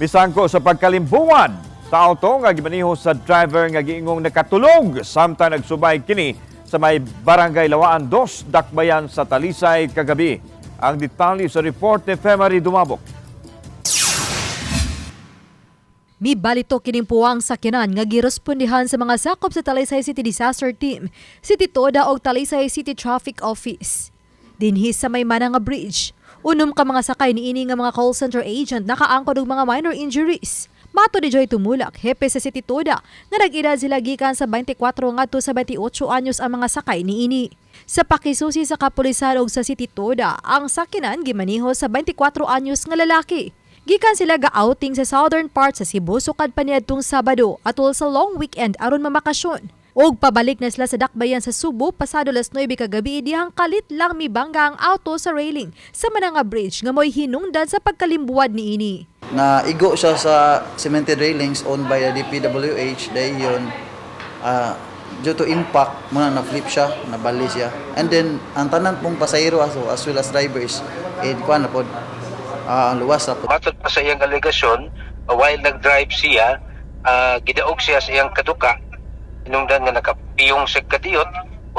Misangko sa pagkalimbuwan sa auto nga gimaniho sa driver nga giingong nakatulog samtang nagsubay kini sa may Barangay Lawaan 2, Dakbayan sa Talisay kagabi. Ang detalye sa report ni Femary Dumabok. Mibalito kining puwang sakyanan nga girespondihan sa mga sakop sa Talisay City Disaster Team, City Toda og Talisay City Traffic Office. Dinhi sa may Mananga Bridge, unom ka mga sakay niini nga mga call center agent nakaangkon og mga minor injuries. Mato ni Joy Tumulak, hepe sa City Toda, nga nag-edad sila gikan sa 24 ngadto sa 28 anyos ang mga sakay niini. Sa pakisusi sa kapulisan og sa City Toda, ang sakyanan gimaniho sa 24 anyos nga lalaki. Gikan sila ga-outing sa southern part sa Cebu sukad pa niadtong Sabado atol sa long weekend aron mamakasyon. Og pabalik na sila sa Dakbayan sa Subo pasado las 9 kagabi dihang kalit lang mibangga ang auto sa railing sa Mananga Bridge nga mo'y hinungdan sa pagkalimbuwad niini. Na igo siya sa cemented railings owned by the DPWH. Dahil yun, due to impact muna na flip siya, nabali siya. And then ang tanan pong pasahero as well as drivers, eh kuan na pod, luwas ra pod. Matod pa sa iyang alegasyon, while nag-drive siya, gidaog siya sa iyang kaduka, hinungdan nga nakapiyong sa kadiyot,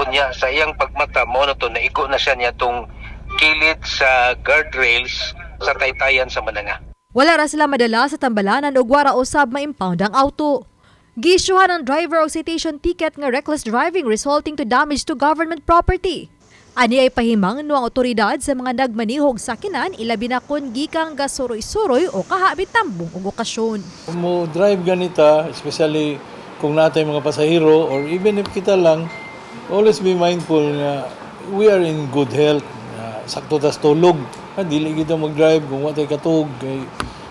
unya sa iyang pagmata mo na to, naigo na siya niya tong kilid sa guardrails sa taytayan sa Mananga. Wala ra sila madala sa tambalanan ug wara usab ma-impound ang auto. Giisyuhan ang driver og citation ticket nga reckless driving resulting to damage to government property. Ani ay pahimangno ang otoridad sa mga nagmanihog sakinan, ilabi na kon gikang gasuroy-suroy o kahabi tambong og okasyon. Kung mo drive ganita, especially kung natay mga pasahero or even if kita lang, always be mindful nga we are in good health. Nga sakto tas tulog. Dili kita mag-drive kung wa tay katug kay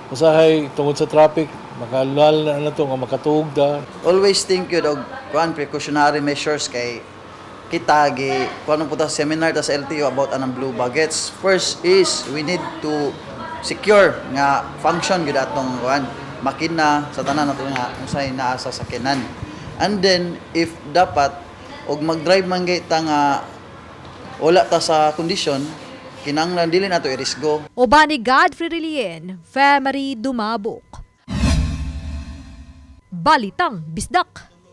usahay tungod sa traffic makalal na na to nga makatuog ta. Always think yun og kuan, precautionary measures, kay kita gi kuan po ta seminar ta sa LTO about anang blue buckets. First is we need to secure nga function gyud atong kuan, makina sa tanan nato nga unsay naa sa sakyanan. And then if dapat og mag-drive man gay ta nga wala ta sa kondisyon, kinahanglan dili nato irisgo. Uban ni Godfrey Relien, Femary Dumabok. Balitang Bisdak.